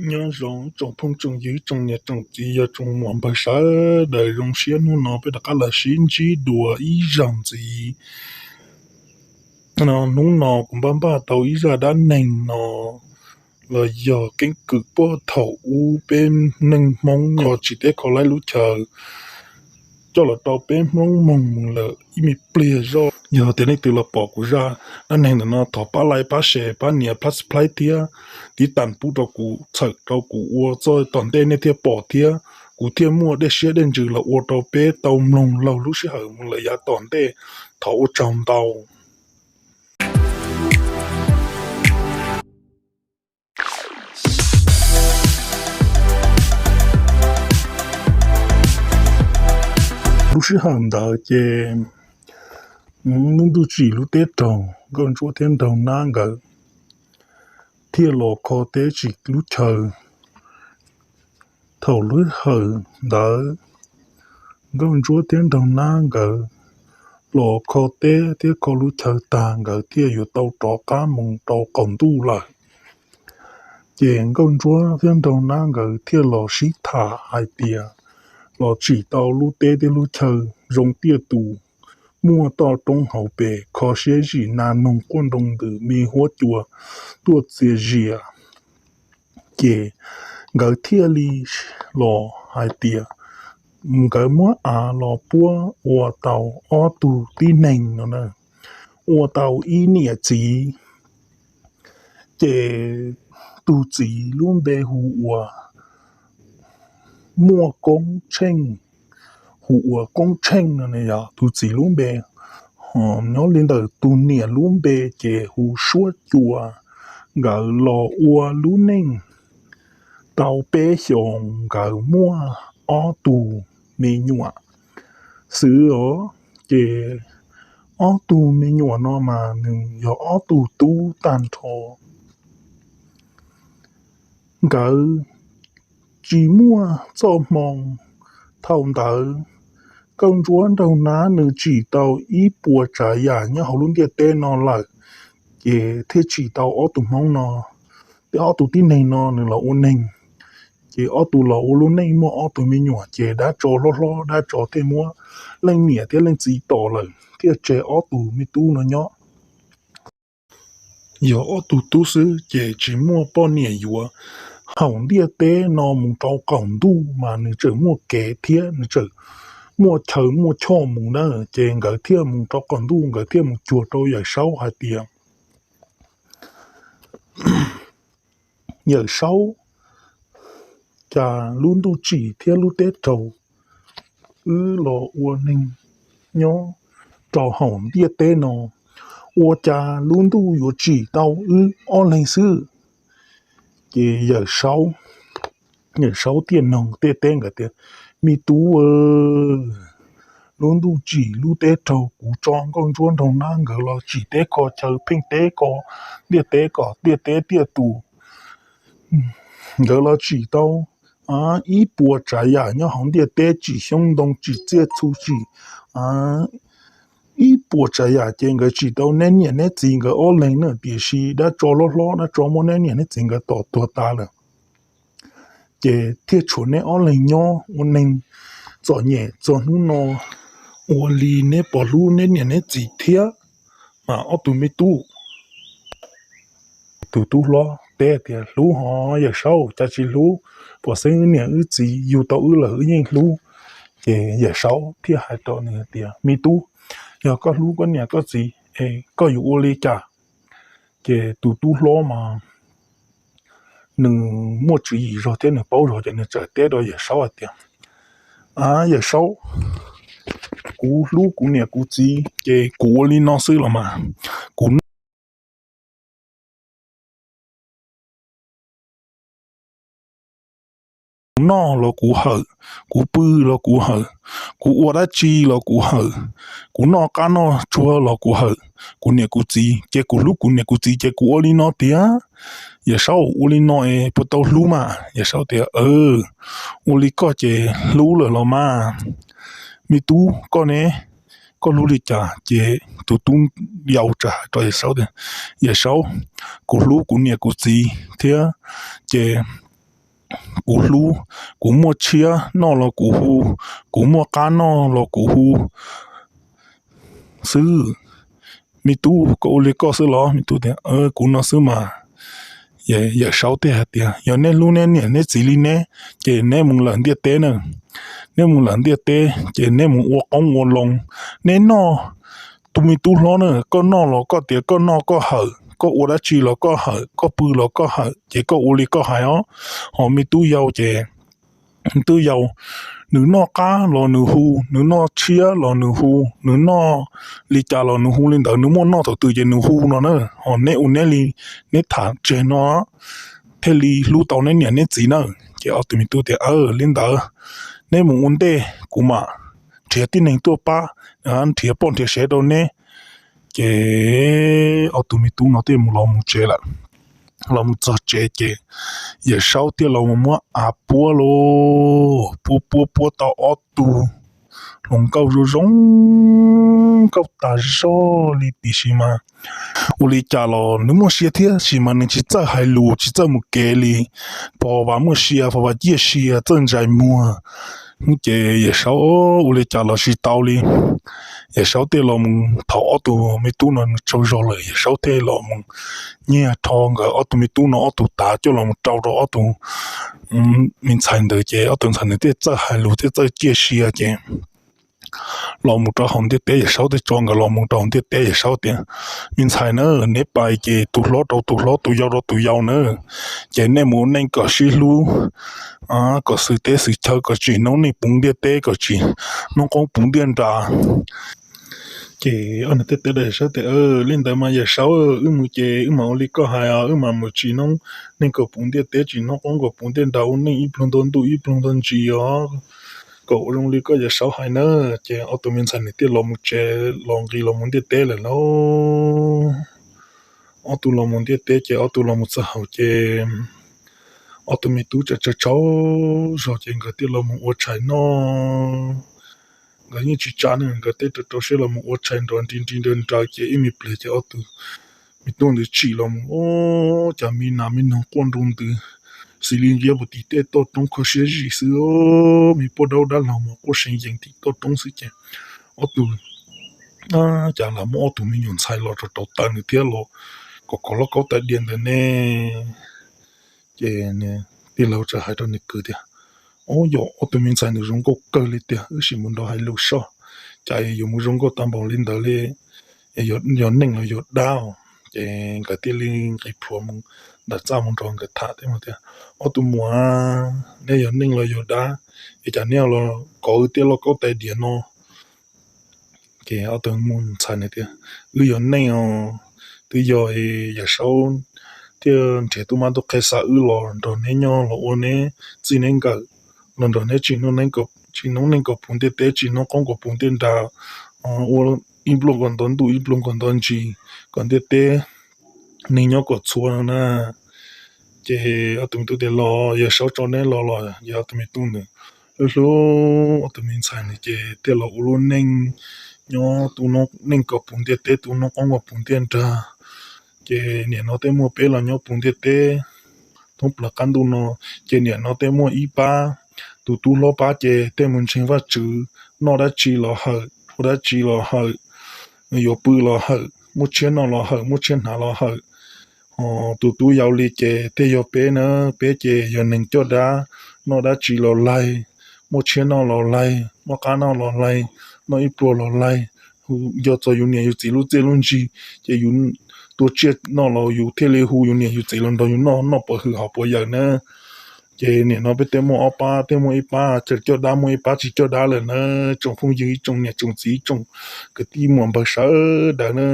Nyob zoo tsoom phooj tsoom ywg, tsoom niam tsoom txiv, yog tsoom muam npawg sawv daws, zoo siab hnub no peb rov qab los sib ntsib dua ib zaug ntxiv. Hnub no kuv npaj npaj tau ib zaj dab neeg no los yog keeb kwm puag thaum ub peb neeg Hmoob kho tsis teb kho laib lub chaw coj los rau peb Hmoob mloog lawm ib me pliag zoj. Yog tias leej twg los pom kuv zaj dab neeg ntawm no thov pab like, pab share, pab nias pab subscribe thiab tiv tas pub rau kuv, txhawm rau kuv ua txog tom ntej nej thiaj pom thiab kuv thiaj muaj dej siab dej ntsws los ua rau peb tau mloog laug lub sij hawm mus lawm yav tom ntej. Thov ua tsaug ntau. Lub sij hawm ntawd ces lub ntuj tsim lub teb raug, Nkauj Ntsuab thiab Nraug Nab nkawd thiaj los kho teb tsim lub chaw. Thaum lub hawm ntawd Nkauj Ntsuab thiab Nraug Nab nkawd los kho teb thiab kho lub chaw tag, nkawd thiaj yuav tau rov qab mus rau qaum ntuj lawm. Ces Nkauj Ntsuab thiab Nraug Nab nkawd thiaj los sib tham hais tias los tsim tau lub teb thiab lub chaw zoo tiaj tus, muaj toj roob hauv pes, kho siab zim nas noog quaj nroo ntws, me huab cua tuaj txias zias. Ces nkawd thiaj li los hais tias nkawd muab av los puab ua tau ob tug tib neeg no na, ua tau ib niam txiv. Ces tus txiv lub npe hu ua Muaj Koob Tsheej, hu ua Koob Tsheej no yog tus txiv lub npe. Ho nyob li ntawm tus niam lub npe ces hu Suab Cua. Nkawd los ua lub neej tau peb xyoos, nkawd muaj ob tug me nyuam xwb os. Ces ob tug me nyuam no mas nws yog ob tug tub tag nrho. Nkawd tsis muaj txoj hmoo. Thaum ntawd Nkauj Ntsuab Nraug Nab nws tsim tau ib puas tsav yam nyob hauv lub ntiaj teb no lawm, ces thiaj tsim tau ob tug hmoob no, ob tug tib neeg no nws los ua neeg. Ces ob tug los ua lub neej muaj ob tug me nyuam, ces dab tsov hlob hlob dab tsov thiaj muab leej niam thiab leej txiv tom lawm, thiaj tseg ob tug me tub no nyob. Yog ob tug tub xwb ces tsis muaj poj niam yuav. Hauv ntiaj teb no mus rau qaum ntuj mas nws tseem muaj kev thiab nws tseem muaj chaw muaj choj mus na. Ces nkawd thiaj mus rau qaum ntuj, nkawd thiaj mus cuag rau Yawm Saub hais tias, Yawm Saub, cas lub ntuj tsim thiab lub teb raug, wb los ua neeg nyob rau hauv ntiaj teb no, ua cas lub ntuj yuav tsim tau wb ob leeg xwb? Ces Yawm Saub, Yawm Saub thiaj noog tej teb nkawd tias, Me tub, lub ntuj tsim lub teb raug, kuv tso Nkauj Ntsuab Nraug Nab nkawd los tsim teb kho chaw, pheej teb kho ntiaj teb kom ntiaj teb tiaj tus. Nkawd los tsim tau ib puas tsav yam nyob hauv ntiaj teb, tsim xyoob ntoo, tsim tsiaj txhu, tsim ib puas tsav yam, ces nkawd tsim tau neb niam neb txiv nkawd ob leeg na, tiam sis dab tsov hlob hlob dab tsov muab neb niam neb txiv nkawd tom tuag tas lawm. Ces thiaj tshuav neb ob leeg nyob ua neeg txom nyem txog hnub no. Ua li neb puas hlub neb niam neb txiv thiab mas ob tug me tub? Tus tub hlob teb tias, Hlub hos Yawm Saub, cas tsis hlub? Puas xeeb wb niam wb txiv yug tau wb lawm wb yeej hlub. Ces Yawm Saub thiaj hais rau nws tias, Me tub, yog koj hlub koj niam koj txiv es koj yuav ua li cas? Ces tus tub hlob mas nws muaj tswv yim zog thiab nws paub zog, ces nws txawm teb rau Yawm Saub hais tias, A Yawm Saub, kuv hlub kuv niam kuv txiv ces kuv ua li no xwb los mas, kuv noj los kuv hawm, kuv pw los kuv hawm, kuv ua dab tsi los kuv hawm, kuv noj qab noj tsuag los kuv hawm kuv niam kuv txiv, ces kuv hlub kuv niam kuv txiv ces kuv ua li no tiag. Yawm Saub, ua li no es puas tau hlub mas? Yawm Saub tias, Ua li koj ces hlub lawm los mas. Me tub, koj ne, koj hlub li cas? Ces tus tub yau txawm hais rau Yawm Saub tias, Yawm Saub, kuv hlub kuv niam kuv txiv thiab, ces kuv hlub, kuv muaj tshiab noj los kuv hu, kuv muaj qab noj los kuv hu xwb. Me tub, koj ua li koj xwb los? Me tub tias, Kuv no xwb mas. Yawm Saub thiaj hais tias, Yog neb hlub neb niam neb txiv li neb, ces neb mus lawm ntiaj teb na. Neb mus lawm ntiaj teb ces neb mus ua qoob ua loo, neb noj. Tus me tub hlob na, koj noj los koj tias koj noj koj hawm, koj ua dab tsi los koj hawm, koj pw los koj hawm, ces koj ua li koj hais os. Ho me tub yau ces, me tub yau, nws noj qab los nws hu, nws noj tshiab los nws hu, nws noj li cas los nws hu li ntawd, nws muaj noj thaum twg ces nws hu no na. Ho neb ua neb li neb tham tseg no thiaj li hlub tau neb niam neb txiv na. Ces ob tug me tub tias, Aw, li ntawd neb mus ua ntej, kuv mam nrhiav tib neeg tuaj pab, nrhiav poj nrhiav sev rau neb. Ces ob tug me tub no thiaj mus los mus tsev lawm. Los mus txog tsev ces Yawm Saub thiaj los mus muab av puab los puab puab puab tau ob tug hluas nkauj zoo zoo nkauj tas zog li, tiam sis mas ua li cas los nws muaj sia thiab, tab sis mas nws tsis txawj hais lus, tsis txawj mus kev li. Phom Vam muaj sia, Phom Vam ciaj sia, txawj ntsais muag. Ces Yawm Saub ua li cas los tsis tau li. Yawm Saub thiaj los mus, thaum ob tug me tub no nws tsaug zog lawm, Yawm Saub thiaj los mus nyiag rho nkawd ob tug me tub no ob tug tav coj los mus rau rau ob tug me ntxhais ntawd, ces ob tug ntxhais ntawd thiaj txawj hais lus thiab txawj ciaj sia ces los mus rau hauv ntiaj teb. Yawm Saub thiaj tso nkawd los mus rau hauv ntiaj teb. Yawm Saub tias, Me ntxhais na, neb pais ces tus hlob rau tus hlob, tus yau rau tus yau na, ces nej mus ua neej kom sib hlub, kom xwm teb xwm chaw, kom tsim noob neej puv ntiaj teb, kom tsim noob qoob puv ntiaj nra. Ces ob niag thiaj teb rau Yawm Saub tias, Li ntawd mas Yawm Saub, wb mus ces wb mam ua li koj hais os, wb mam mus tsim noob neej kom puv ntiaj teb, tsim noob qoob kom puv ntiaj nra, ua neej ib pluag nto ntuj ib pluag nto ntsis os, kom ua zoo li koj Yawm Saub hais na. Ces ob tug me ntxhais nws thiaj los mus tsev los nqis los mus ntiaj teb lawm lauj. Ob tug los mus ntiaj teb ces ob tug los mus txog hauv ces ob tug me tub tsaug tsaug zog ces nkawd thiaj los mus ua tshais noj. Nkawd yeej tsis tsa ne, nkawd thiaj rau rau siab los mus ua tshais nrov nri nri nraws nraws ces ib me pliag ces ob tug me tub ntawd tsim los mus, ub, cas me nas me noog quaj nroo ntws, xws li nqia puag tim tej toj roob kho siab zim xwb, me poj dab dab laug mas quaj seev yees tim toj roob xwb ces ob tug, cas lam muaj ob tug me nyuam ntxhais los rau rau taw nws thiab los kom kom lauj kaub tais diav ntawd ne. Ces tij laug txawm hais rau nws kwv tias, Ub, yog ob tug me ntxhais nws zoo nkauj kawg li tiag, wb sim mus nrog hais lus soj, cas yuav mus zoo nkauj tag npaum li ntawd li, yog neeg los yog dab os. Ces nkawd thiaj li nqis plhuav mus ntawm txaj mus nrog nkawd tham thiab tias, Ob tug muam, neb yog neeg los yog dab, es cas neb los kov wb tej lauj kaub tais diav no? Ces ob tug me ntxhais tias, Wb yog neeg os, twb yog Yawm Saub thiaj nrhiav tub mab tub qhe xa wb los nrog neb nyob los ua neb txij neb nkawm, los nrog neb tsim noob neej kom puv ntiaj teb, tsim noob qoob kom puv ntiaj nra, ua ib pluag kom nto ntuj ib pluag kom nto ntsis, kom ntiaj teb neeg nyob kom txhua no na. Ces ob tug me tub tias, Los Yawm Saub tso neb los los. Ces ob tug me tub ntawd hlub hlub ob tug me ntxhais ntawd ces thiaj los ua lub neej nyob tu noob neej kom puv ntiaj teb, tu noob qoob kom puv ntiaj nra. Ces nim no tej muaj peb los nyob puv ntiaj teb thoob plaws qab ntuj no. Ces nim no tej muaj ib pab, tus tub hlob pab ces tej mus ntseeg Vajtswv, noj dab tsi los hawm, ua dab tsi los hawm, yuav pw los hawm, muaj tshiab noj los hawm, muaj tshiab hnav los hawm. Tus tub yau li ces tej yog peb na, peb ces yog neeg coj dab, noj dab tsi los laig, muaj tshiab noj los laig, muaj qab noj los laig, noj ib pluag los laig, nco txog yus niam yus txiv lub txiaj lub ntsig, ces yus tua tsiaj noj los yus thiaj li hu yus niam yus txiv los nrog yus noj, noj puas hwm hos puas yawm na. Ces nim no peb tej muaj ob pab, tej muaj ib pab tseem coj dab, muaj ib pab tsis coj dab lawm na. Tsoom phooj ywg ib tsoom niam tsoom txiv ib tsoom kwv tij muam npawg sawv daws na,